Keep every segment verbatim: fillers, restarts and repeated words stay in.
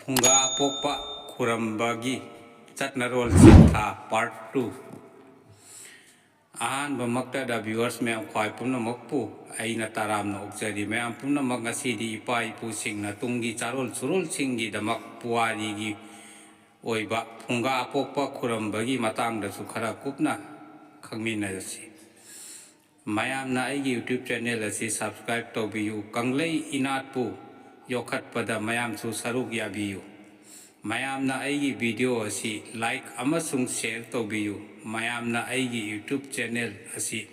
ꯐꯨꯡꯒꯥ ꯑꯄꯣꯛꯄ ꯈꯨꯔꯝꯕꯒꯤ ꯆꯠꯅꯔꯣꯜ ꯆꯤꯟꯊꯥ part two꯫ ꯑꯍꯥꯟꯕꯃꯛꯇꯗ viewers ꯃꯌꯥꯝ ꯈ꯭ꯋꯥꯏ ꯄꯨꯝꯅꯃꯛꯄꯨ ꯑꯩꯅ ꯇꯔꯥꯝꯅ ꯑꯣꯛꯆꯔꯤ꯫ ꯃꯌꯥꯝ ꯄꯨꯝꯅꯃꯛ ꯉꯁꯤꯗꯤ ꯏꯄꯥ ꯏꯄꯨꯁꯤꯡꯅ ꯇꯨꯡꯒꯤ ꯆꯥꯔꯣꯜ ꯁꯨꯔꯣꯜꯁꯤꯡꯒꯤꯗꯃꯛ ꯄꯨꯋꯥꯔꯤꯒꯤ ꯑꯣꯏꯕ ꯐꯨꯡꯒꯥ ꯑꯄꯣꯛꯄ ꯈꯨꯔꯝꯕꯒꯤ ꯃꯇꯥꯡꯗꯁꯨ ꯈꯔ ꯀꯨꯞꯅ ꯈꯪꯃꯤꯟꯅꯔꯁꯤ꯫ ꯃꯌꯥꯝꯅ ꯑꯩꯒꯤ YouTube channel ꯑꯁꯤ subscribe ꯇꯧꯕꯤꯌꯨ꯫ ꯀꯪꯂꯩ ꯏꯅꯥꯠꯄꯨ ꯌꯣꯛꯈꯠꯄꯗ ꯃꯌꯥꯝꯁꯨ ꯁꯔꯨꯛ ꯌꯥꯕꯤꯌꯨ꯫ ꯃꯌꯥꯝꯅ ꯑꯩꯒꯤ video ꯑꯁꯤ like ꯑꯃꯁꯨꯡ share ꯇꯧꯕꯤꯌꯨ꯫ ꯃꯌꯥꯝꯅ ꯑꯩꯒꯤ YouTube channel ꯑꯁꯤ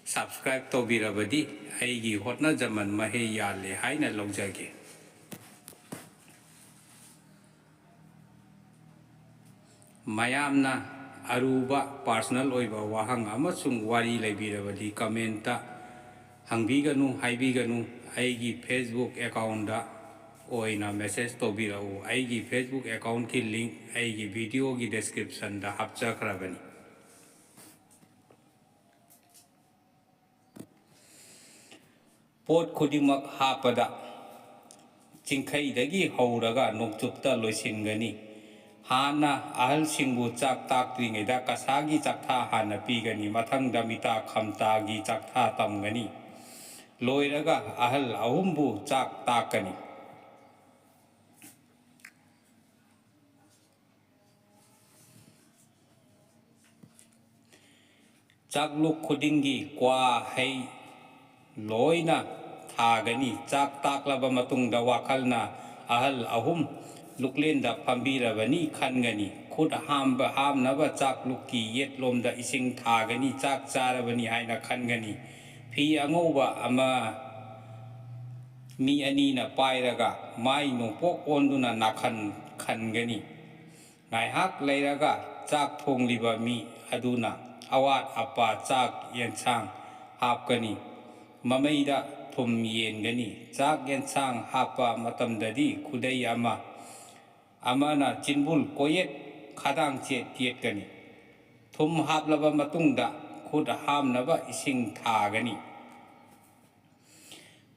subscribe ꯇꯧꯕꯤꯔꯕꯗꯤ ꯑꯩꯒꯤ ꯍꯣꯠꯅꯖꯃꯟ ꯃꯍꯩ ꯌꯥꯜꯂꯦ ꯍꯥꯏꯅ ꯂꯧꯖꯒꯦ꯫ ꯃꯌꯥꯝꯅ ꯑꯔꯨꯕ personal ꯑꯣꯏꯕ ꯋꯥꯍꯪ ꯑꯃꯁꯨꯡ ꯋꯥꯔꯤ ꯂꯩꯕꯤꯔꯕꯗꯤ comment ꯍꯪꯕꯤꯒꯅꯨ, ꯍꯥꯏꯕꯤꯒꯅꯨ꯫ ꯑꯩꯒꯤ Facebook account ꯑꯣꯏꯅ message ꯇꯧꯕꯤꯔꯛꯎ꯫ ꯑꯩꯒꯤ Facebook account ꯀꯤ link ꯑꯩꯒꯤ video ꯒꯤ description ꯗ ꯍꯥꯞꯆꯈ꯭ꯔꯕꯅꯤ꯫ ꯄꯣꯠ ꯈꯨꯗꯤꯡꯃꯛ ꯍꯥꯞꯄꯗ ꯆꯤꯡꯈꯩꯗꯒꯤ ꯍꯧꯔꯒ ꯅꯣꯡꯆꯨꯞꯇ ꯂꯣꯏꯁꯤꯟꯒꯅꯤ꯫ ꯍꯥꯟꯅ ꯑꯍꯜꯁꯤꯡꯕꯨ ꯆꯥꯛ ꯇꯥꯛꯇ꯭ꯔꯤꯉꯩꯗ ꯀꯁꯥꯒꯤ ꯆꯥꯛꯊꯥ ꯍꯥꯟꯅ ꯄꯤꯒꯅꯤ꯫ ꯃꯊꯪꯗ ꯃꯤꯇꯥ ꯈꯝꯇꯥꯒꯤ ꯆꯥꯛꯊꯥ ꯇꯝꯒꯅꯤ꯫ ꯂꯣꯏꯔꯒ ꯑꯍꯜ ꯑꯍꯨꯝꯕꯨ ꯆꯥꯛ ꯇꯥꯛꯀꯅꯤ꯫ ꯆꯥꯛꯂꯨꯛ ꯈꯨꯗꯤꯡꯒꯤ ꯀ꯭ꯋꯥ ꯍꯩ ꯂꯣꯏꯅ ꯊꯥꯒꯅꯤ꯫ ꯆꯥꯛ ꯇꯥꯛꯂꯕ ꯃꯇꯨꯡꯗ ꯋꯥꯈꯜꯅ ꯑꯍꯜ ꯑꯍꯨꯝ ꯂꯨꯛꯂꯦꯟꯗ ꯐꯝꯕꯤꯔꯕꯅꯤ ꯈꯟꯒꯅꯤ꯫ ꯈꯨꯠ ꯍꯥꯝꯕ, ꯍꯥꯝꯅꯕ ꯆꯥꯛꯂꯨꯛꯀꯤ ꯌꯦꯠꯂꯣꯝꯗ ꯏꯁꯤꯡ ꯊꯥꯒꯅꯤ꯫ ꯆꯥꯛ ꯆꯥꯔꯕꯅꯤ ꯍꯥꯏꯅ ꯈꯟꯒꯅꯤ꯫ ꯐꯤ ꯑꯉꯧꯕ ꯑꯃ ꯃꯤ ꯑꯅꯤꯅ ꯄꯥꯏꯔꯒ ꯃꯥꯏ ꯅꯣꯡꯄꯣꯛ ꯑꯣꯟꯗꯨꯅ ꯅꯥꯈꯟ ꯈꯟꯒꯅꯤ꯫ ꯉꯥꯏꯍꯥꯛ ꯂꯩꯔꯒ ꯆꯥꯛ ꯊꯣꯡꯂꯤꯕ ꯃꯤ ꯑꯗꯨꯅ ꯑꯋꯥꯠ ꯑꯄꯥ ꯆꯥꯛ ꯌꯦꯟꯁꯥꯡ ꯍꯥꯞꯀꯅꯤ꯫ ꯃꯃꯩꯗ ꯊꯨꯝ ꯌꯦꯟꯒꯅꯤ꯫ ꯆꯥꯛ ꯌꯦꯟꯁꯥꯡ ꯍꯥꯞꯄ ꯃꯇꯝꯗꯗꯤ ꯈꯨꯗꯩ ꯑꯃ, ꯑꯃꯅ ꯆꯤꯟꯕꯨꯜ ꯀꯣꯌꯦꯠ ꯈꯗꯥꯡ ꯆꯦꯠ ꯌꯦꯠꯀꯅꯤ꯫ ꯊꯨꯝ ꯍꯥꯞꯂꯕ ꯃꯇꯨꯡꯗ ꯈꯨꯠ ꯍꯥꯝꯅꯕ ꯏꯁꯤꯡ ꯊꯥꯒꯅꯤ꯫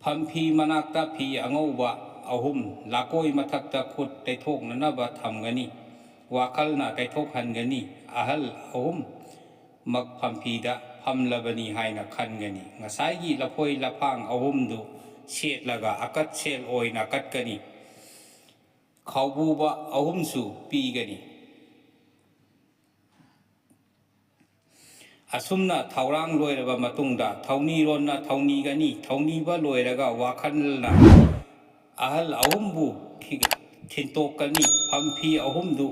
ꯐꯝꯐꯤ ꯃꯅꯥꯛꯇ ꯐꯤ ꯑꯉꯧꯕ ꯑꯍꯨꯝ ꯂꯥꯀꯣꯏ ꯃꯊꯛꯇ ꯈꯨꯠ ꯇꯩꯊꯣꯛꯅꯅꯕ ꯊꯝꯒꯅꯤ꯫ ꯋꯥꯈꯜꯅ ꯇꯩꯊꯣꯛꯍꯟꯒꯅꯤ꯫ ꯑꯍꯜ ꯑꯍꯨꯝꯃꯛ ꯐꯝꯐꯤꯗ ꯐꯝꯂꯕꯅꯤ ꯍꯥꯏꯅ ꯈꯟꯒꯅꯤ꯫ ꯉꯁꯥꯏꯒꯤ ꯂꯐꯣꯏ ꯂꯐꯥꯡ ꯑꯍꯨꯝꯗꯨ ꯁꯦꯠꯂꯒ ꯑꯀꯠ ꯁꯦꯜ ꯑꯣꯏꯅ ꯀꯠꯀꯅꯤ꯫ ꯈꯥꯎꯕꯨꯕ ꯑꯍꯨꯝꯁꯨ ꯄꯤꯒꯅꯤ꯫ ꯑꯁꯨꯝꯅ ꯊꯧꯔꯥꯡ ꯂꯣꯏꯔꯕ ꯃꯇꯨꯡꯗ ꯊꯧꯅꯤꯔꯣꯟꯅ ꯊꯧꯅꯤꯒꯅꯤ꯫ ꯊꯧꯅꯤꯕ ꯂꯣꯏꯔꯒ ꯋꯥꯈꯜꯅ ꯑꯍꯜ ꯑꯍꯨꯝꯕꯨ ꯊꯤ-, ꯊꯤꯟꯇꯣꯛꯀꯅꯤ꯫ ꯐꯝꯐꯤ ꯑꯍꯨꯝꯗꯨ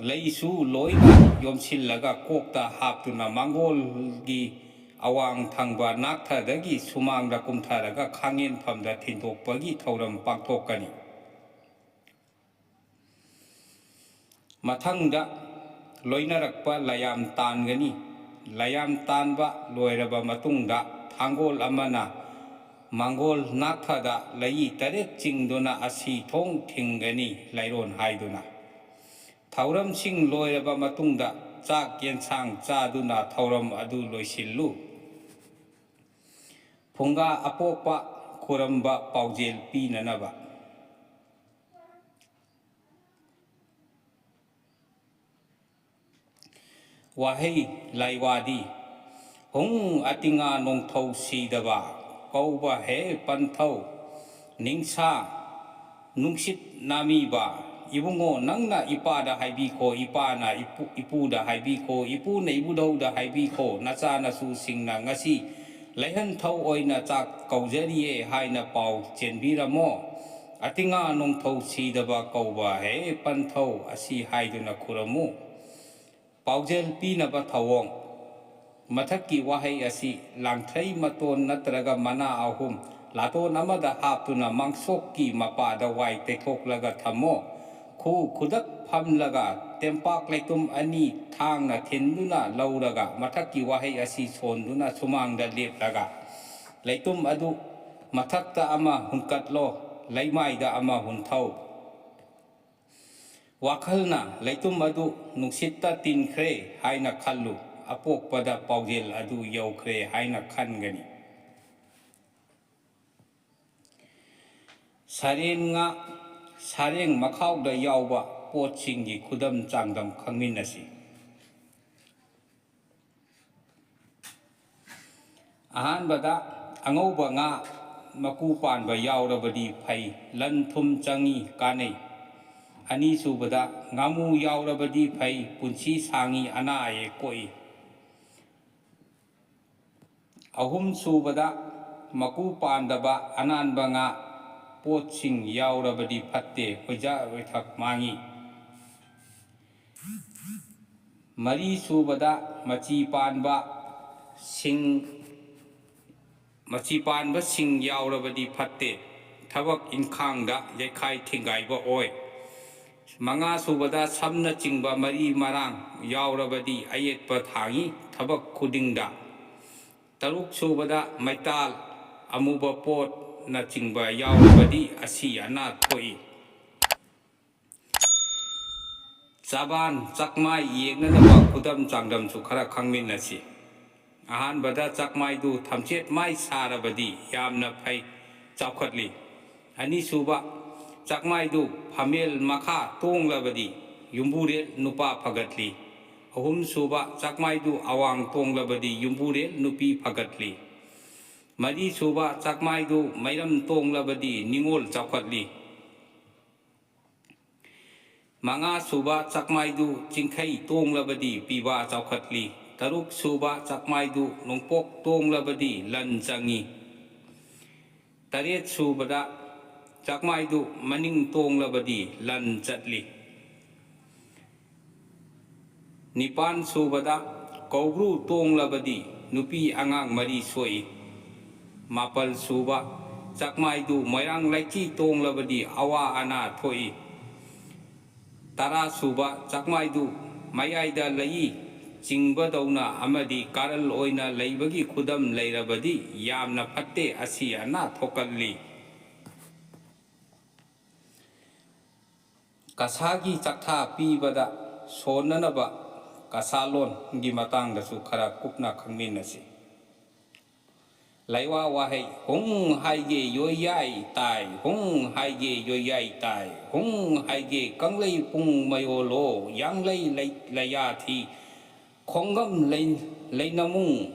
ꯂꯩꯁꯨ ꯂꯣꯏꯅ ꯌꯣꯝꯁꯤꯜꯂꯒ ꯀꯣꯛꯇ ꯍꯥꯞꯇꯨꯅ ꯃꯥꯡꯒꯣꯜꯒꯤ ꯑꯋꯥꯡ ꯊꯪꯕ ꯅꯥꯛꯊꯗꯒꯤ ꯁꯨꯃꯥꯡꯗ ꯀꯨꯝꯊꯔꯒ ꯈꯥꯡꯉꯦꯟꯐꯝꯗ ꯊꯤꯟꯗꯣꯛꯄꯒꯤ ꯊꯧꯔꯝ ꯄꯥꯡꯊꯣꯛꯀꯅꯤ꯫ ꯃꯊꯪꯗ ꯂꯣꯏꯅꯔꯛꯄ ꯂꯌꯥꯝ ꯇꯥꯟꯒꯅꯤ꯫ ꯂꯌꯥꯝ ꯇꯥꯟꯕ ꯂꯣꯏꯔꯕ ꯃꯇꯨꯡꯗ ꯊꯥꯡꯒꯣꯜ ꯑꯃꯅ ꯃꯥꯡꯒꯣꯜ ꯅꯥꯛꯊꯗ ꯂꯩꯏ ꯇꯔꯦꯠ ꯆꯤꯡꯗꯨꯅ ꯑꯁꯤ ꯊꯣꯡ ꯊꯤꯡꯒꯅꯤ ꯂꯩꯔꯣꯟ ꯍꯥꯏꯗꯨꯅ꯫ ꯊꯧꯔꯝꯁꯤꯡ ꯂꯣꯏꯔꯕ ꯃꯇꯨꯡꯗ ꯆꯥꯛ ꯌꯦꯟꯁꯥꯡ ꯆꯥꯗꯨꯅ ꯊꯧꯔꯝ ꯑꯗꯨ ꯂꯣꯏꯁꯤꯜꯂꯨ꯫ ꯐꯨꯡꯒꯥ ꯑꯄꯣꯛꯄ ꯈꯨꯔꯝꯕ ꯄꯥꯎꯖꯦꯜ ꯄꯤꯅꯅꯕ꯫ ꯋꯥꯍꯩ ꯂꯥꯏꯋꯥꯗꯤ: ꯍꯨꯡ ꯑꯇꯤꯉꯥ ꯅꯣꯡꯊꯧ ꯁꯤꯗꯕ ꯀꯧꯕ ꯍꯦ ꯄꯟꯊꯧ ꯅꯤꯡꯁꯥ ꯅꯨꯡꯁꯤꯠ ꯅꯥꯃꯤꯕ꯫ ꯏꯕꯨꯡꯉꯣ, ꯅꯪꯅ ꯏꯄꯥꯗ ꯍꯥꯏꯕꯤꯈꯣ, ꯏꯄꯥꯅ ꯏꯄꯨ-, ꯏꯄꯨꯗ ꯍꯥꯏꯕꯤꯈꯣ, ꯏꯄꯨꯅ ꯏꯕꯨꯙꯧꯗ ꯍꯥꯏꯕꯤꯈꯣ, ꯅꯆꯥꯅꯁꯨꯁꯤꯡꯅ ꯉꯁꯤ ꯂꯩꯍꯟꯊꯧ ꯑꯣꯏꯅ ꯆꯥꯛ ꯀꯧꯖꯔꯤꯌꯦ ꯍꯥꯏꯅ ꯄꯥꯎ ꯆꯦꯟꯕꯤꯔꯝꯃꯣ꯫ ꯑꯇꯤꯉꯥ ꯅꯣꯡꯊꯧ ꯁꯤꯗꯕ ꯀꯧꯕ ꯍꯦ ꯄꯟꯊꯧ ꯑꯁꯤ ꯍꯥꯏꯗꯨꯅ ꯈꯨꯔꯝꯃꯨ꯫ ꯄꯥꯎꯖꯦꯜ ꯄꯤꯅꯕ ꯊꯧꯑꯣꯡ꯫ ꯃꯊꯛꯀꯤ ꯋꯥꯍꯩ ꯑꯁꯤ ꯂꯥꯡꯊ꯭ꯔꯩ ꯃꯇꯣꯟ ꯅꯠꯇ꯭ꯔꯒ ꯃꯅꯥ ꯑꯍꯨꯝ ꯂꯥꯇꯣꯟ ꯑꯃꯗ ꯍꯥꯞꯇꯨꯅ ꯃꯥꯡꯁꯣꯛꯀꯤ ꯃꯄꯥꯗ ꯋꯥꯏ ꯇꯩꯊꯣꯛꯂꯒ ꯊꯝꯃꯣ꯫ ꯈꯨ ꯈꯨꯗꯛ ꯐꯝꯂꯒ ꯇꯦꯝꯄꯥꯛ ꯂꯩꯇꯨꯝ ꯑꯅꯤ ꯊꯥꯡꯅ ꯊꯤꯟꯗꯨꯅ ꯂꯧꯔꯒ ꯃꯊꯛꯀꯤ ꯋꯥꯍꯩ ꯑꯁꯤ ꯁꯣꯟꯗꯨꯅ ꯁꯨꯃꯥꯡꯗ ꯂꯦꯞꯂꯒ ꯂꯩꯇꯨꯝ ꯑꯗꯨ ꯃꯊꯛꯇ ꯑꯃ ꯍꯨꯟꯀꯠꯂꯣ, ꯂꯩꯃꯥꯏꯗ ꯑꯃ ꯍꯨꯟꯊꯧ꯫ ꯋꯥꯈꯜꯅ ꯂꯩꯇꯨꯝ ꯑꯗꯨ ꯅꯨꯡꯁꯤꯠꯇ ꯇꯤꯟꯈ꯭ꯔꯦ ꯍꯥꯏꯅ ꯈꯜꯂꯨ꯫ ꯑꯄꯣꯛꯄꯗ ꯄꯥꯎꯖꯦꯜ ꯑꯗꯨ ꯌꯧꯈ꯭ꯔꯦ ꯍꯥꯏꯅ ꯈꯟꯒꯅꯤ꯫ ꯁꯥꯔꯦꯡ ꯉꯥ, ꯁꯥꯔꯦꯡ ꯃꯈꯥꯎꯗ ꯌꯥꯎꯕ ꯄꯣꯠꯁꯤꯡꯒꯤ ꯈꯨꯗꯝ ꯆꯥꯡꯗꯝ ꯈꯪꯃꯤꯟꯅꯁꯤ꯫ ꯑꯍꯥꯟꯕꯗ, ꯑꯉꯧꯕ ꯉꯥ ꯃꯀꯨ ꯄꯥꯟꯕ ꯌꯥꯎꯔꯕꯗꯤ ꯐꯩ, ꯂꯟ ꯊꯨꯝ ꯆꯪꯏ, ꯀꯥꯟꯅꯩ꯫ ꯑꯅꯤꯁꯨꯕꯗ, ꯉꯥꯃꯨ ꯌꯥꯎꯔꯕꯗꯤ ꯐꯩ, ꯄꯨꯟꯁꯤ ꯁꯥꯡꯏ, ꯑꯅꯥ ꯑꯌꯦꯛ ꯀꯣꯛꯏ꯫ ꯑꯍꯨꯝꯁꯨꯕꯗ, ꯃꯀꯨ ꯄꯥꯟꯗꯕ ꯑꯅꯥꯟꯕ ꯉꯥ, ꯄꯣꯠꯁꯤꯡ ꯌꯥꯎꯔꯕꯗꯤ ꯐꯠꯇꯦ, ꯍꯣꯏꯖꯥ ꯍꯣꯏꯊꯛ ꯃꯥꯡꯏ꯫ ꯃꯔꯤꯁꯨꯕꯗ, ꯃꯆꯤ ꯄꯥꯟꯕ ꯁꯤꯡ, ꯃꯆꯤ ꯄꯥꯟꯕꯁꯤꯡ ꯌꯥꯎꯔꯕꯗꯤ ꯐꯠꯇꯦ, ꯊꯕꯛ ꯏꯟꯈꯥꯡꯗ ꯌꯩꯈꯥꯏ ꯊꯤꯡꯒꯥꯏꯕ ꯑꯣꯏ꯫ ꯃꯉꯥꯁꯨꯕꯗ, ꯁꯝꯅꯆꯤꯡꯕ ꯃꯔꯤ ꯃꯔꯥꯡ ꯌꯥꯎꯔꯕꯗꯤ ꯑꯌꯦꯠꯄ ꯊꯥꯡꯏ ꯊꯕꯛ ꯈꯨꯗꯤꯡꯗ꯫ ꯇꯔꯨꯛꯁꯨꯕꯗ, ꯃꯩꯇꯥꯜ, ꯑꯃꯨꯕ ꯄꯣꯠꯅꯆꯤꯡꯕ ꯌꯥꯎꯔꯕꯗꯤ ꯑꯁꯤ ꯑꯅꯥ ꯊꯣꯛꯏ꯫ ꯆꯕꯥꯟ, ꯆꯥꯛꯃꯥꯏ ꯌꯦꯡꯅꯅꯕ ꯈꯨꯗꯝ ꯆꯥꯡꯗꯝꯁꯨ ꯈꯔ ꯈꯪꯃꯤꯟꯅꯁꯤ꯫ ꯑꯍꯥꯟꯕꯗ, ꯆꯥꯛꯃꯥꯏꯗꯨ ꯊꯝꯆꯦꯠ ꯃꯥꯏ ꯁꯥꯔꯕꯗꯤ ꯌꯥꯝꯅ ꯐꯩ, ꯆꯥꯎꯈꯠꯂꯤ꯫ ꯑꯅꯤꯁꯨꯕ, ꯆꯥꯛꯃꯥꯏꯗꯨ ꯐꯝꯃꯦꯜ ꯃꯈꯥ ꯇꯣꯡꯂꯕꯗꯤ ꯌꯨꯝꯕꯨꯔꯦꯜ ꯅꯨꯄꯥ ꯐꯒꯠꯂꯤ꯫ ꯑꯍꯨꯝꯁꯨꯕ, ꯆꯥꯛꯃꯥꯏꯗꯨ ꯑꯋꯥꯡ ꯇꯣꯡꯂꯕꯗꯤ ꯌꯨꯝꯕꯨꯔꯦꯜ ꯅꯨꯄꯤ ꯐꯒꯠꯂꯤ꯫ ꯃꯔꯤꯁꯨꯕ, ꯆꯥꯛꯃꯥꯏꯗꯨ ꯃꯩꯔꯝ ꯇꯣꯡꯂꯕꯗꯤ ꯅꯤꯉꯣꯜ ꯆꯥꯎꯈꯠꯂꯤ꯫ ꯃꯉꯥꯁꯨꯕ, ꯆꯥꯛꯃꯥꯏꯗꯨ ꯆꯤꯡꯈꯩ ꯇꯣꯡꯂꯕꯗꯤ ꯄꯤꯕꯥ ꯆꯥꯎꯈꯠꯂꯤ꯫ ꯇꯔꯨꯛꯁꯨꯕ, ꯆꯥꯛꯃꯥꯏꯗꯨ ꯅꯣꯡꯄꯣꯛ ꯇꯣꯡꯂꯕꯗꯤ ꯂꯟ ꯆꯪꯏ꯫ ꯇꯔꯦꯠꯁꯨꯕꯗ, ꯆꯥꯛꯃꯥꯏꯗꯨ ꯃꯅꯤꯡ ꯇꯣꯡꯂꯕꯗꯤ ꯂꯟ ꯆꯠꯂꯤ꯫ ꯅꯤꯄꯥꯟꯁꯨꯕꯗ, ꯀꯧꯕ꯭ꯔꯨ ꯇꯣꯡꯂꯕꯗꯤ ꯅꯨꯄꯤ ꯑꯉꯥꯡ ꯃꯔꯤ ꯁꯣꯛꯏ꯫ ꯃꯥꯄꯜꯁꯨꯕ, ꯆꯥꯛꯃꯥꯏꯗꯨ ꯃꯣꯏꯔꯥꯡ ꯂꯩꯆꯤ ꯇꯣꯡꯂꯕꯗꯤ ꯑꯋꯥ ꯑꯅꯥ ꯊꯣꯛꯏ꯫ ꯇꯔꯥꯁꯨꯕ, ꯆꯥꯛꯃꯥꯏꯗꯨ ꯃꯌꯥꯏꯗ ꯂꯩꯏ ꯆꯤꯡꯕꯗꯧꯅ ꯑꯃꯗꯤ ꯀꯥꯔꯜ ꯑꯣꯏꯅ ꯂꯩꯕꯒꯤ ꯈꯨꯗꯝ ꯂꯩꯔꯕꯗꯤ ꯌꯥꯝꯅ ꯐꯠꯇꯦ, ꯑꯁꯤ ꯑꯅꯥ ꯊꯣꯛꯀꯜꯂꯤ꯫ ꯀꯁꯥꯒꯤ ꯆꯥꯛꯊꯥ ꯄꯤꯕꯗ ꯁꯣꯟꯅꯅꯕ ꯀꯁꯥ ꯂꯣꯟꯒꯤ ꯃꯇꯥꯡꯗꯁꯨ ꯈꯔ ꯀꯨꯞꯅ ꯈꯪꯃꯤꯟꯅꯁꯤ꯫ ꯂꯩꯋꯥ ꯋꯥꯍꯩ꯫ ꯍꯨꯡ ꯍꯥꯏꯒꯦ ꯌꯣꯏꯌꯥꯏ ꯇꯥꯏ, ꯍꯨꯡ ꯍꯥꯏꯒꯦ ꯌꯣꯏꯌꯥꯏ ꯇꯥꯏ, ꯍꯨꯡ ꯍꯥꯏꯒꯦ ꯀꯪꯂꯩ ꯄꯨꯡ ꯃꯌꯣꯜꯂꯣ, ꯌꯥꯡꯂꯩ ꯂꯩ-, ꯂꯩꯌꯥꯊꯤ, ꯈꯣꯡꯒꯝ ꯂꯩ-, ꯂꯩꯅꯃꯨꯡ,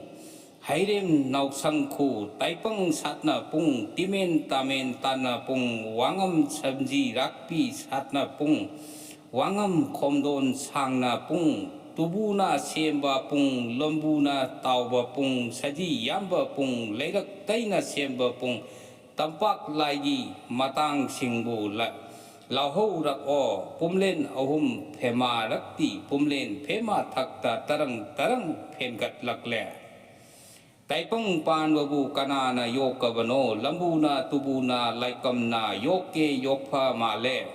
ꯍꯩꯔꯦꯝ ꯅꯥꯎꯁꯪꯈꯨ, ꯇꯥꯏꯄꯪ ꯁꯥꯠꯅ ꯄꯨꯡ, ꯇꯤꯃꯦꯟ ꯇꯥꯃꯦꯟ ꯇꯥꯟꯅ ꯄꯨꯡ, ꯋꯥꯉꯝ ꯁꯝꯖꯤ ꯔꯥꯛꯄꯤ ꯁꯥꯠꯅ ꯄꯨꯡ, ꯋꯥꯉꯝ ꯈꯣꯝꯗꯣꯟ ꯁꯥꯡꯅ ꯄꯨꯡ, ꯇꯨꯕꯨꯅ ꯁꯦꯝꯕ ꯄꯨꯡ, ꯂꯣꯝꯕꯨꯅ ꯇꯥꯎꯕ ꯄꯨꯡ, ꯁꯖꯤ ꯌꯥꯝꯕ ꯄꯨꯡ, ꯂꯩꯔꯛ ꯇꯩꯅ ꯁꯦꯝꯕ ꯄꯨꯡ, ꯇꯝꯄꯥꯛ ꯂꯥꯏꯒꯤ ꯃꯇꯥꯡꯁꯤꯡꯕꯨ ꯂ-, ꯂꯥꯎꯍꯧꯔꯛꯑꯣ꯫ ꯄꯨꯝꯂꯦꯟ ꯑꯍꯨꯝ ꯐꯦꯃꯥꯔꯛꯇꯤ, ꯄꯨꯝꯂꯦꯟ ꯐꯦꯃꯥ ꯊꯛꯇ ꯇꯔꯪ ꯇꯔꯪ ꯐꯦꯟꯒꯠꯂꯛꯂꯦ꯫ ꯇꯥꯏꯄꯪ ꯄꯥꯟꯕꯕꯨ ꯀꯅꯥꯅ ꯌꯣꯛꯀꯕꯅꯣ? ꯂꯝꯕꯨꯅ ꯇꯨꯕꯨꯅ ꯂꯥꯏꯀꯝꯅ ꯌꯣꯛꯀꯦ ꯌꯣꯛꯐ ꯃꯥꯜꯂꯦ꯫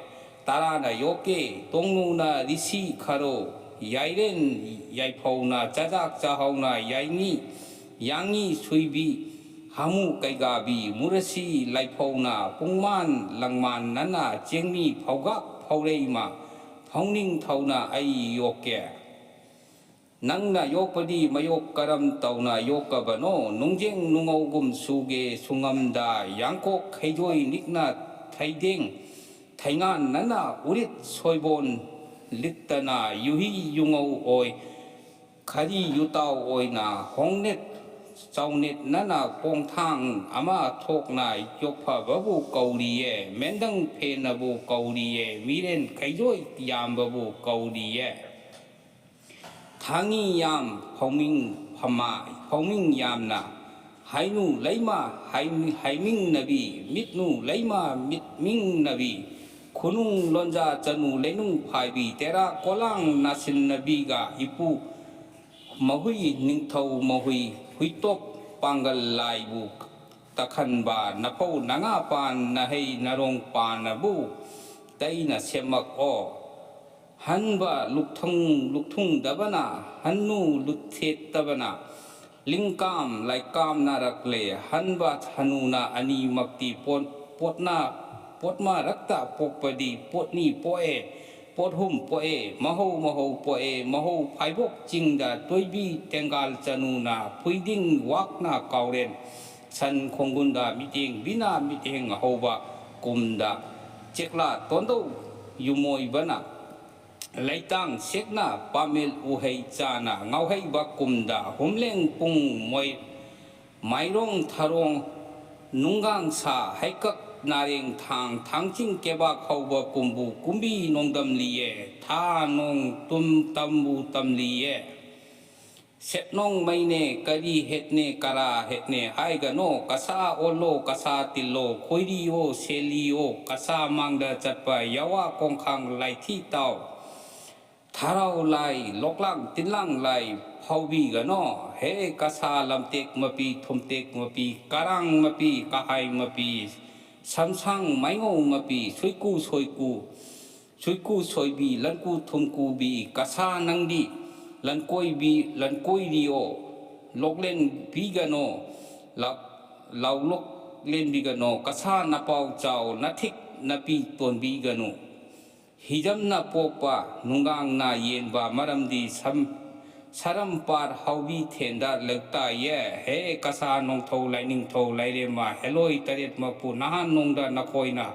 ꯇꯔꯥꯅ ꯌꯣꯛꯀꯦ, ꯇꯣꯡꯅꯨꯅ ꯔꯤꯁꯤ ꯈꯔꯣ, ꯌꯥꯏꯔꯦꯟ ꯌꯥꯏꯐꯧꯅ ꯆꯥꯖꯥꯛ ꯆꯥꯍꯧꯅ ꯌꯥꯏꯉꯤ, ꯌꯥꯡꯉꯤ ꯁꯨꯏꯕꯤ, ꯍꯥꯃꯨ ꯀꯩꯒꯥꯕꯤ, ꯃꯨꯔꯁꯤ ꯂꯥꯏꯐꯧꯅ ꯄꯨꯡꯃꯥꯟ ꯂꯪꯃꯥꯟꯅꯅ ꯆꯦꯡꯃꯤ ꯐꯧꯒꯥꯛ ꯐꯧꯔꯩꯃ ꯐꯧꯅꯤꯡ ꯊꯧꯅ ꯑꯩ ꯌꯣꯛꯀꯦ꯫ ꯅꯪꯅ ꯌꯣꯛꯄꯗꯤ ꯃꯌꯣꯛ ꯀꯔꯝ ꯇꯧꯅ ꯌꯣꯛꯀꯕꯅꯣ? ꯅꯨꯡꯖꯦꯡ ꯅꯨꯡꯉꯧꯒꯨꯝ ꯁꯨꯒꯦ ꯁꯨꯡꯉꯝꯗ, ꯌꯥꯡꯀꯣꯛ ꯈꯩꯖꯣꯏ ꯅꯤꯛꯅ ꯊꯩꯗꯦꯡ ꯊꯩꯉꯥꯟꯅꯅ ꯎꯔꯤꯠ ꯁꯣꯏꯕꯣꯟ ꯂꯤꯠꯇꯅ ꯌꯨꯍꯤ ꯌꯨꯉꯧ ꯑꯣꯏ, ꯈꯔꯤ ꯌꯨꯇꯥꯎ ꯑꯣꯏꯅ ꯍꯣꯡꯅꯦꯠ ꯆꯥꯎꯅꯦꯠꯅꯅ ꯀꯣꯡꯊꯥꯡ ꯑꯃ ꯊꯣꯛꯅ ꯌꯣꯛꯐꯕꯕꯨ ꯀꯧꯔꯤꯌꯦ, ꯃꯦꯟꯗꯪ ꯐꯦꯟꯅꯕꯨ ꯀꯧꯔꯤꯌꯦ, ꯃꯤꯔꯦꯟ ꯈꯩꯖꯣꯏ ꯌꯥꯝꯕꯕꯨ ꯀꯧꯔꯤꯌꯦ꯫ ꯊꯥꯡꯉꯤ ꯌꯥꯝ ꯐꯧꯃꯤꯡ ꯐꯝꯃ ꯐꯧꯃꯤꯡ ꯌꯥꯝꯅ, ꯍꯥꯏꯅꯨ ꯂꯩꯃ ꯍꯥꯏ-, ꯍꯥꯏꯃꯤꯡꯅꯕꯤ, ꯃꯤꯠꯅꯨ ꯂꯩꯃ ꯃꯤꯠꯃꯤꯡꯅꯕꯤ, ꯈꯨꯅꯨꯡ ꯂꯣꯟꯖꯥ ꯆꯅꯨ ꯂꯩꯅꯨꯡ ꯐꯥꯏꯕꯤ, ꯇꯦꯔꯥ ꯀꯣꯂꯥꯡ ꯅꯥꯁꯤꯟꯅꯕꯤꯒ ꯏꯄꯨ ꯃꯍꯨꯏ ꯅꯤꯡꯊꯧ ꯃꯍꯨꯏ ꯍꯨꯏꯇꯣꯞ ꯄꯥꯡꯒꯜ ꯂꯥꯏꯕꯨ ꯇꯛꯈꯟꯕ, ꯅꯐꯧ ꯅꯉꯥ ꯄꯥꯟ ꯅꯍꯩ ꯅꯔꯣꯡ ꯄꯥꯟꯅꯕꯨ ꯇꯩꯅ ꯁꯦꯝꯃꯛꯑꯣ꯫ ꯍꯟꯕ ꯂꯨꯛꯊꯨꯡ-, ꯂꯨꯛꯊꯨꯡꯗꯕꯅ, ꯍꯟꯅꯨ ꯂꯨꯠꯊꯦꯠꯇꯕꯅ, ꯂꯤꯡꯀꯥꯝ ꯂꯥꯏꯀꯥꯝꯅꯔꯛꯂꯦ꯫ ꯍꯟꯕ ꯍꯟꯅꯨꯅ ꯑꯅꯤꯃꯛꯇꯤ ꯄꯣꯠ-, ꯄꯣꯠꯅ-, ꯄꯣꯠꯃꯔꯛꯇ ꯄꯣꯛꯄꯗꯤ ꯄꯣꯠꯅꯤ ꯄꯣꯛꯑꯦ, ꯄꯣꯠꯍꯨꯝ ꯄꯣꯛꯑꯦ, ꯃꯍꯧ ꯃꯍꯧ ꯄꯣꯛꯑꯦ, ꯃꯍꯧ ꯐꯥꯏꯕꯣꯛ ꯆꯤꯡꯗ ꯇꯣꯏꯕꯤ ꯇꯦꯡꯒꯥꯜ ꯆꯅꯨꯅ ꯐꯨꯏꯗꯤꯡ ꯋꯥꯛꯅ ꯀꯥꯎꯔꯦꯟ ꯁꯟ ꯈꯣꯡꯒꯨꯟꯗ ꯃꯤꯠꯌꯦꯡꯕꯤꯅ ꯃꯤꯠꯌꯦꯡ ꯍꯧꯕ ꯀꯨꯝꯗ ꯆꯦꯛꯂꯥ ꯇꯣꯟꯗꯧ ꯌꯨꯝꯑꯣꯏꯕꯅ ꯂꯩꯇꯥꯡ ꯁꯦꯛꯅ ꯄꯥꯃꯦꯜ ꯎꯍꯩ ꯆꯥꯅ ꯉꯥꯎꯍꯩꯕ ꯀꯨꯝꯗ ꯍꯨꯝꯂꯦꯡ ꯄꯨꯡ ꯃꯣꯏ ꯃꯥꯏꯔꯣꯡ ꯊꯥꯔꯣꯡ ꯅꯨꯡꯒꯥꯡ ꯁꯥ ꯍꯩꯀꯛ ꯅꯥꯔꯦꯡ ꯊꯥꯡ ꯊꯥꯡꯆꯤꯡ ꯀꯦꯕꯥꯛ ꯍꯧꯕ ꯀꯨꯝꯕꯨ ꯀꯨꯝꯕꯤ ꯅꯣꯡꯗꯝꯂꯤꯌꯦ꯫ ꯊꯥ ꯅꯣꯡ ꯇꯨꯝ ꯇꯝꯕꯨ ꯇꯝꯂꯤꯌꯦ꯫ ꯁꯦꯠꯅꯣꯡ ꯃꯩꯅꯦ ꯀꯔꯤ ꯍꯦꯠꯅꯦ ꯀꯔꯥ ꯍꯦꯠꯅꯦ ꯍꯥꯏꯒꯅꯣ꯫ ꯀꯁꯥ ꯑꯣꯜꯂꯣ ꯀꯁꯥ ꯇꯤꯜꯂꯣ ꯈꯣꯏꯔꯤꯌꯣ ꯁꯦꯜꯂꯤꯌꯣ꯫ ꯀꯁꯥ ꯃꯥꯡꯗ ꯆꯠꯄ ꯌꯥꯋꯥ ꯀꯣꯡꯈꯥꯡ ꯂꯥꯏꯊꯤ ꯇꯥꯎ꯫ ꯊꯥꯔꯥꯎ ꯂꯥꯏ ꯂꯣꯛꯂꯥꯡ ꯇꯤꯟꯂꯥꯡ ꯂꯥꯏ ꯐꯥꯎꯕꯤꯒꯅꯣ꯫ ꯍꯦ ꯀꯁꯥ ꯂꯝꯇꯦꯛ ꯃꯄꯤ ꯊꯨꯝꯇꯦꯛ ꯃꯄꯤ ꯀꯔꯥꯡ ꯃꯄꯤ ꯀꯍꯥꯏ ꯃꯄꯤ ꯁꯝꯁꯥꯡ ꯃꯥꯏꯉꯧ ꯃꯄꯤ ꯁꯨꯏꯀꯨ ꯁꯣꯏꯀꯨ ꯁꯨꯏꯀꯨ ꯁꯣꯏꯕꯤ ꯂꯟꯀꯨ ꯊꯨꯝꯀꯨꯕꯤ ꯀꯁꯥ ꯅꯪꯗꯤ ꯂꯟꯀꯣꯏꯕꯤ ꯂꯟꯀꯣꯏꯔꯤꯌꯣ꯫ ꯂꯣꯛꯂꯦꯟ ꯄꯤꯒꯅꯣ꯫ ꯂꯥꯎ- ꯂꯥꯎꯂꯣꯛ ꯂꯦꯟꯕꯤꯒꯅꯣ꯫ ꯀꯁꯥ ꯅꯄꯥꯎ ꯆꯥꯎ ꯅꯊꯤꯛ ꯅꯄꯤ ꯇꯣꯟꯕꯤꯒꯅꯨ꯫ ꯍꯤꯖꯝꯅ ꯄꯣꯛꯄ ꯅꯨꯡꯒꯥꯡꯅ ꯌꯦꯟꯕ ꯃꯔꯝꯗꯤ ꯁꯝ ꯁꯔꯝ ꯄꯥꯠ ꯍꯥꯎꯕꯤ ꯊꯦꯟꯗ ꯂꯦꯛꯇꯥꯏꯌꯦ꯫ ꯍꯦ ꯀꯁꯥ ꯅꯣꯡꯊꯧ ꯂꯥꯏꯅꯤꯡꯊꯧ ꯂꯥꯏꯔꯦꯝꯃ ꯍꯦꯂꯣꯏ ꯇꯔꯦꯠꯃꯛꯄꯨ ꯅꯍꯥꯟ ꯅꯣꯡꯗ ꯅꯈꯣꯏꯅ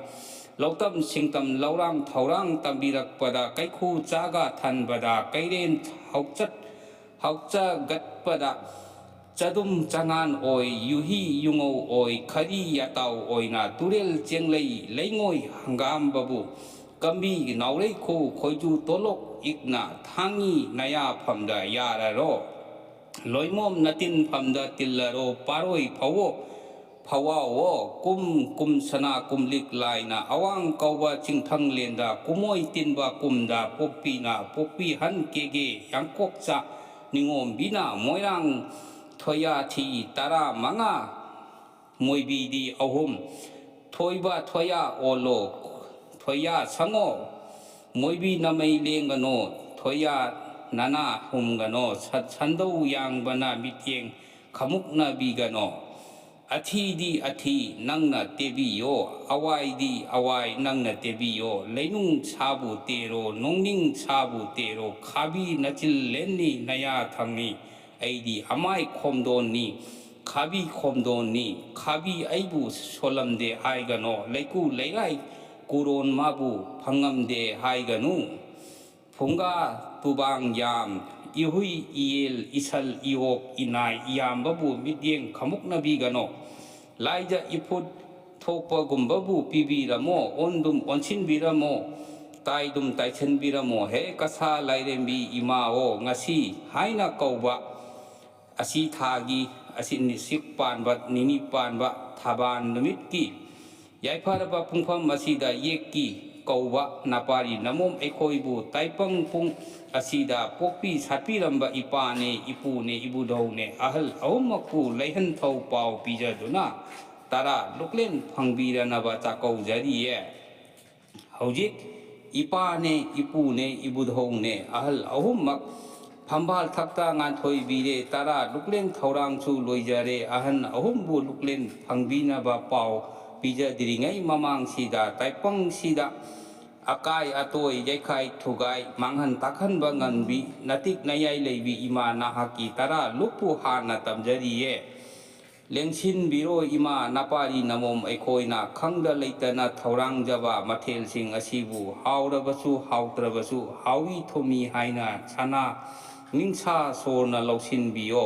ꯂꯧꯇꯝ ꯁꯤꯡꯇꯝ ꯂꯧꯔꯥꯡ ꯊꯧꯔꯥꯡ ꯇꯝꯕꯤꯔꯛꯄꯗ ꯀꯩꯈꯨ ꯆꯥꯒ ꯊꯟꯕꯗ ꯀꯩꯔꯦꯟ ꯍꯧꯆꯠ ꯍꯧꯆꯒꯠꯄꯗ ꯆꯗꯨꯝ ꯆꯉꯥꯟ ꯑꯣꯏ ꯌꯨꯍꯤ ꯌꯨꯉꯧ ꯑꯣꯏ ꯈꯔꯤ ꯌꯥꯇꯥꯎ ꯑꯣꯏꯅ ꯇꯨꯔꯦꯜ ꯆꯦꯡꯂꯩ ꯂꯩꯉꯣꯏ ꯍꯪꯒꯥꯝꯕꯕꯨ ꯀꯝꯕꯤ ꯅꯥꯎꯔꯩꯈꯨ ꯈꯣꯏꯖꯨ ꯇꯣꯂꯣꯛ ꯏꯛꯅ ꯊꯥꯡꯉꯤ ꯅꯌꯥꯐꯝꯗ ꯌꯥꯔꯔꯣ꯫ ꯂꯣꯏꯃꯣꯝ ꯅꯇꯤꯟꯐꯝꯗ ꯇꯤꯜꯂꯔꯣ ꯄꯥꯔꯣꯏ ꯐꯧꯋꯣ ꯐꯧꯋꯥꯋꯣ꯫ ꯀꯨꯝ ꯀꯨꯝ ꯁꯅꯥ ꯀꯨꯝꯂꯤꯛ ꯂꯥꯏꯅ ꯑꯋꯥꯡ ꯀꯧꯕ ꯆꯤꯡꯊꯪꯂꯦꯟꯗ ꯀꯨꯝꯃꯣꯏ ꯇꯤꯟꯕ ꯀꯨꯝꯗ ꯄꯣꯛꯄꯤꯅ ꯄꯣꯛꯄꯤꯍꯟ ꯀꯦꯒꯦ ꯌꯥꯡꯀꯣꯛꯆꯥ ꯅꯤꯉꯣꯝꯕꯤꯅ ꯃꯣꯏꯔꯥꯡ ꯊꯣꯌꯥꯊꯤ ꯇꯔꯥ ꯃꯉꯥ ꯃꯣꯏꯕꯤꯗꯤ ꯑꯍꯨꯝ꯫ ꯊꯣꯏꯕ ꯊꯣꯌꯥ ꯑꯣꯜꯂꯣ ꯊꯣꯌꯥ ꯁꯪꯉꯣ꯫ ꯃꯣꯏꯕꯤ ꯅꯃꯩ ꯂꯦꯡꯒꯅꯣ꯫ ꯊꯣꯌꯥ ꯅꯅꯥ ꯍꯨꯝꯒꯅꯣ꯫ ꯁ- ꯁꯟꯗꯧ ꯌꯥꯡꯕꯅ ꯃꯤꯠꯌꯦꯡ ꯈꯃꯨꯛꯅꯕꯤꯒꯅꯣ꯫ ꯑꯊꯤꯗꯤ ꯑꯊꯤ ꯅꯪꯅ ꯇꯦꯕꯤꯌꯣ꯫ ꯑꯋꯥꯏꯗꯤ ꯑꯋꯥꯏ ꯅꯪꯅ ꯇꯦꯕꯤꯌꯣ꯫ ꯂꯩꯅꯨꯡ ꯁꯥꯕꯨ ꯇꯦꯔꯣ ꯅꯣꯡꯅꯤꯡ ꯁꯥꯕꯨ ꯇꯦꯔꯣ꯫ ꯈꯥꯕꯤ ꯅꯆꯤꯜ ꯂꯦꯟꯅꯤ ꯅꯌꯥ ꯊꯪꯅꯤ꯫ ꯑꯩꯗꯤ ꯑꯃꯥꯏ ꯈꯣꯝꯗꯣꯟꯅꯤ꯫ ꯈꯥꯕꯤ ꯈꯣꯝꯗꯣꯟꯅꯤ, ꯈꯥꯕꯤ ꯑꯩꯕꯨ ꯁꯣꯜꯂꯝꯗꯦ ꯍꯥꯏꯒꯅꯣ, ꯂꯩꯀꯨ ꯂꯩꯔꯥꯏ ꯀꯨꯔꯣꯟ ꯃꯥꯕꯨ ꯐꯪꯉꯝꯗꯦ ꯍꯥꯏꯒꯅꯨ꯫ ꯐꯨꯡꯒꯥ ꯇꯨꯕꯥꯡ ꯌꯥꯝ, ꯏꯍꯨꯏ ꯏꯌꯦꯜ ꯏꯁꯜ ꯏꯑꯣꯛ ꯏꯅꯥꯏ ꯏꯌꯥꯝꯕꯕꯨ ꯃꯤꯠꯌꯦꯡ ꯈꯃꯨꯛꯅꯕꯤꯒꯅꯣ꯫ ꯂꯥꯏꯖ ꯏꯐꯨꯠ ꯊꯣꯛꯄꯒꯨꯝꯕꯕꯨ ꯄꯤꯕꯤꯔꯝꯃꯣ, ꯑꯣꯟꯗꯨꯝ ꯑꯣꯟꯁꯤꯟꯕꯤꯔꯝꯃꯣ, ꯇꯥꯏꯗꯨꯝ ꯇꯥꯏꯁꯤꯟꯕꯤꯔꯝꯃꯣ꯫ ꯍꯦ ꯀꯁꯥ ꯂꯥꯏꯔꯦꯝꯕꯤ ꯏꯃꯥꯑꯣ, ꯉꯁꯤ ꯍꯥꯏꯅ ꯀꯧꯕ ꯑꯁꯤ ꯊꯥꯒꯤ, ꯑꯁꯤ ꯅꯤꯁꯤꯛ ꯄꯥꯟꯕ, ꯅꯤꯅꯤ ꯄꯥꯟꯕ ꯊꯕꯥꯟ ꯅꯨꯃꯤꯠꯀꯤ ꯌꯥꯏꯐꯔꯕ ꯄꯨꯡꯐꯝ ꯑꯁꯤꯗ ꯌꯦꯛꯀꯤ ꯀꯧꯕ ꯅꯄꯥꯔꯤ ꯅꯃꯣꯝ ꯑꯩꯈꯣꯏꯕꯨ ꯇꯥꯏꯄꯪ ꯄꯨꯡ ꯑꯁꯤꯗ ꯄꯣꯛꯄꯤ ꯁꯥꯠꯄꯤꯔꯝꯕ ꯏꯄꯥꯅꯦ, ꯏꯄꯨꯅꯦ, ꯏꯕꯨꯙꯧꯅꯦ, ꯑꯍꯜ ꯑꯍꯨꯝꯃꯛꯄꯨ ꯂꯩꯍꯟꯊꯧ ꯄꯥꯎ ꯄꯤꯖꯗꯨꯅ ꯇꯔꯥ ꯂꯨꯛꯂꯦꯟ ꯐꯪꯕꯤꯔꯅꯕ ꯆꯥꯛꯀꯧꯖꯔꯤꯌꯦ꯫ ꯍꯧꯖꯤꯛ ꯏꯄꯥꯅꯦ, ꯏꯄꯨꯅꯦ, ꯏꯕꯨꯙꯧꯅꯦ, ꯑꯍꯜ ꯑꯍꯨꯝꯃꯛ ꯐꯝꯕꯥꯜ ꯊꯛꯇ ꯉꯥꯟꯊꯣꯏꯕꯤꯔꯦ꯫ ꯇꯔꯥ ꯂꯨꯛꯂꯦꯟ ꯊꯧꯔꯥꯡꯁꯨ ꯂꯣꯏꯖꯔꯦ꯫ ꯑꯍꯟ ꯑꯍꯨꯝꯕꯨ ꯂꯨꯛꯂꯦꯟ ꯐꯪꯕꯤꯅꯕ ꯄꯥꯎ ꯄꯤꯖꯗ꯭ꯔꯤꯉꯩ ꯃꯃꯥꯡꯁꯤꯗ ꯇꯥꯏꯄꯪꯁꯤꯗ ꯑꯀꯥꯏ ꯑꯇꯣꯏ, ꯌꯩꯈꯥꯏ ꯊꯨꯒꯥꯏ, ꯃꯥꯡꯍꯟ ꯇꯥꯛꯍꯟꯕ ꯉꯝꯕꯤ ꯅꯇꯤꯛ ꯅꯌꯥꯏ ꯂꯩꯕꯤ ꯏꯃꯥ ꯅꯍꯥꯛꯀꯤ ꯇꯔꯥ ꯂꯨꯛꯄꯨ ꯍꯥꯟꯅ ꯇꯝꯖꯔꯤꯌꯦ꯫ ꯂꯦꯡꯁꯤꯟꯕꯤꯔꯣ ꯏꯃꯥ, ꯅꯄꯥꯔꯤ ꯅꯃꯣꯝ ꯑꯩꯈꯣꯏꯅ ꯈꯪꯗ ꯂꯩꯇꯅ ꯊꯧꯔꯥꯡꯖꯕ ꯃꯊꯦꯜꯁꯤꯡ ꯑꯁꯤꯕꯨ ꯍꯥꯎꯔꯕꯁꯨ ꯍꯥꯎꯇ꯭ꯔꯕꯁꯨ ꯍꯥꯎꯏ ꯊꯨꯝꯃꯤ ꯍꯥꯏꯅ ꯁꯅꯥ ꯅꯤꯡꯁꯥ ꯁꯣꯔꯅ ꯂꯧꯁꯤꯟꯕꯤꯌꯣ꯫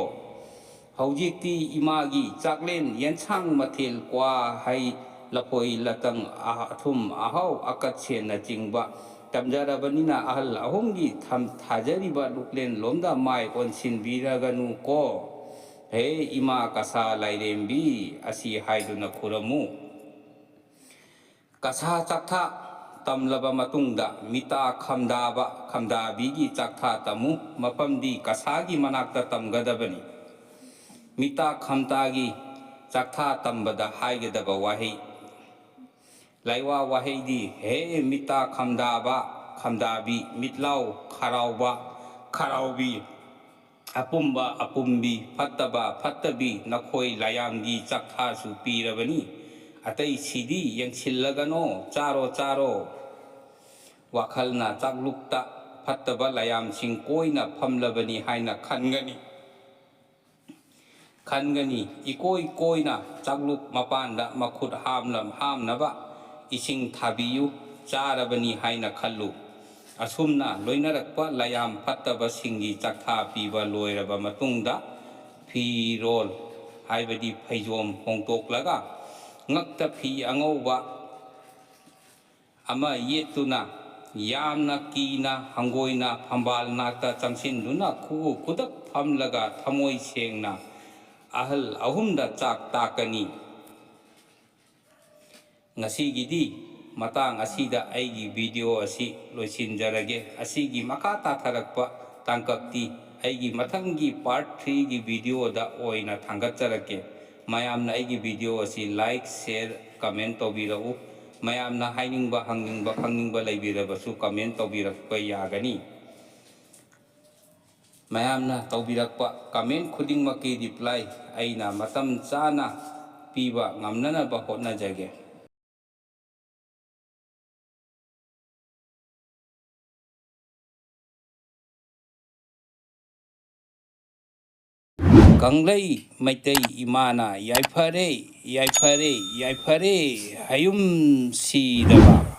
ꯍꯧꯖꯤꯛꯇꯤ ꯏꯃꯥꯒꯤ ꯆꯥꯛꯂꯦꯟ ꯌꯦꯟꯁꯥꯡ ꯃꯊꯦꯜ ꯀ꯭ꯋꯥ, ꯍꯩ, ꯂꯐꯣꯏ, ꯂꯇꯪ, ꯑ-, ꯑꯊꯨꯝ, ꯑꯍꯥꯎ, ꯑꯀꯠꯁꯦꯟꯅꯆꯤꯡꯕ ꯇꯝꯖꯔꯕꯅꯤꯅ ꯑꯍꯜ ꯑꯍꯨꯝꯒꯤ ꯊꯝ-, ꯊꯥꯖꯔꯤꯕ ꯂꯨꯛꯂꯦꯟ ꯂꯣꯝꯗ ꯃꯥꯏ ꯑꯣꯟꯁꯤꯟꯕꯤꯔꯒꯅꯨꯀꯣ꯫ ꯍꯦ ꯏꯃꯥ ꯀꯁꯥ ꯂꯥꯏꯔꯦꯝꯕꯤ, ꯑꯁꯤ ꯍꯥꯏꯗꯨꯅ ꯈꯨꯔꯝꯃꯨ꯫ ꯀꯁꯥ ꯆꯥꯛꯊꯥ ꯇꯝꯂꯕ ꯃꯇꯨꯡꯗ ꯃꯤꯇꯥ ꯈꯝꯗꯥꯕ, ꯈꯝꯗꯥꯕꯤꯒꯤ ꯆꯥꯛꯊꯥ ꯇꯝꯃꯨ꯫ ꯃꯐꯝꯗꯤ ꯀꯁꯥꯒꯤ ꯃꯅꯥꯛꯇ ꯇꯝꯒꯗꯕꯅꯤ꯫ ꯃꯤꯇꯥ ꯈꯝꯇꯥꯒꯤ ꯆꯥꯛꯊꯥ ꯇꯝꯕꯗ ꯍꯥꯏꯒꯗꯕ ꯋꯥꯍꯩ꯫ ꯂꯥꯏꯋꯥ ꯋꯥꯍꯩꯗꯤ, ꯍꯦ ꯃꯤꯇꯥ ꯈꯝꯗꯥꯕ, ꯈꯝꯗꯥꯕꯤ, ꯃꯤꯠꯂꯥꯎ ꯈꯥꯔꯥꯎꯕ, ꯈꯥꯔꯥꯎꯕꯤ, ꯑꯄꯨꯝꯕ, ꯑꯄꯨꯝꯕꯤ, ꯐꯠꯇꯕ, ꯐꯠꯇꯕꯤ, ꯅꯈꯣꯏ ꯂꯥꯌꯥꯝꯒꯤ ꯆꯥꯛꯊꯥꯁꯨ ꯄꯤꯔꯕꯅꯤ꯫ ꯑꯇꯩꯁꯤꯗꯤ ꯌꯦꯡꯁꯤꯜꯂꯒꯅꯣ, ꯆꯥꯔꯣ, ꯆꯥꯔꯣ꯫ ꯋꯥꯈꯜꯅ ꯆꯥꯛꯂꯨꯛꯇ ꯐꯠꯇꯕ ꯂꯥꯌꯥꯝꯁꯤꯡ ꯀꯣꯏꯅ ꯐꯝꯂꯕꯅꯤ ꯍꯥꯏꯅ ꯈꯟꯒꯅꯤ꯫ ꯈꯟꯒꯅꯤ꯫ ꯏꯀꯣꯏ ꯀꯣꯏꯅ ꯆꯥꯛꯂꯨꯛ ꯃꯄꯥꯟꯗ ꯃꯈꯨꯠ ꯍꯥꯝꯂ-, ꯍꯥꯝꯅꯕ ꯏꯁꯤꯡ ꯊꯥꯕꯤꯌꯨ꯫ ꯆꯥꯔꯕꯅꯤ ꯍꯥꯏꯅ ꯈꯜꯂꯨ꯫ ꯑꯁꯨꯝꯅ ꯂꯣꯏꯅꯔꯛꯄ ꯂꯌꯥꯝ ꯐꯠꯇꯕꯁꯤꯡꯒꯤ ꯆꯥꯛꯊꯥ ꯄꯤꯕ ꯂꯣꯏꯔꯕ ꯃꯇꯨꯡꯗ, ꯐꯤꯔꯣꯜ, ꯍꯥꯏꯕꯗꯤ ꯐꯩꯖꯣꯝ ꯍꯣꯡꯗꯣꯛꯂꯒ, ꯉꯛꯇ ꯐꯤ ꯑꯉꯧꯕ ꯑꯃ ꯌꯦꯠꯇꯨꯅ, ꯌꯥꯝꯅ ꯀꯤꯅ ꯍꯪꯒꯣꯏꯅ ꯐꯝꯕꯥꯜ ꯅꯥꯛꯇ ꯆꯪꯁꯤꯟꯗꯨꯅ ꯈꯨꯎ ꯈꯨꯗꯛ ꯐꯝꯂꯒ ꯊꯃꯣꯏ ꯁꯦꯡꯅ ꯑꯍꯜ ꯑꯍꯨꯝꯗ ꯆꯥꯛ ꯇꯥꯛꯀꯅꯤ꯫ ꯉꯁꯤꯒꯤꯗꯤ ꯃꯇꯥꯡ ꯑꯁꯤꯗ ꯑꯩꯒꯤ video ꯑꯁꯤ ꯂꯣꯏꯁꯤꯟꯖꯔꯒꯦ꯫ ꯑꯁꯤꯒꯤ ꯃꯈꯥ ꯇꯥꯊꯔꯛꯄ ꯇꯥꯡꯀꯛꯇꯤ ꯑꯩꯒꯤ ꯃꯊꯪꯒꯤ part threeꯒꯤ videoꯗ ꯑꯣꯏꯅ ꯊꯥꯡꯒꯠꯆꯔꯛꯀꯦ꯫ ꯃꯌꯥꯝꯅ ꯑꯩꯒꯤ video ꯑꯁꯤ like, share, comment ꯇꯧꯕꯤꯔꯛꯎ꯫ ꯃꯌꯥꯝꯅ ꯍꯥꯏꯅꯤꯡꯕ, ꯍꯪꯅꯤꯡꯕ, ꯈꯪꯅꯤꯡꯕ ꯂꯩꯕꯤꯔꯕꯁꯨ comment ꯇꯧꯕꯤꯔꯛꯄ ꯌꯥꯒꯅꯤ꯫ ꯃꯌꯥꯝꯅ ꯇꯧꯕꯤꯔꯛꯄ comment ꯈꯨꯗꯤꯡꯃꯛꯀꯤ reply ꯑꯩꯅ ꯃꯇꯝ ꯆꯥꯅ ꯄꯤꯕ ꯉꯝꯅꯅꯕ ꯍꯣꯠꯅꯖꯒꯦ꯫ ꯀꯪꯂꯩ ꯃꯩꯇꯩ ꯏꯃꯥꯅ ꯌꯥꯏꯐꯔꯦ, ꯌꯥꯏꯐꯔꯦ, ꯌꯥꯏꯐꯔꯦ ꯍꯌꯨꯝ ꯁꯤꯗꯕ꯫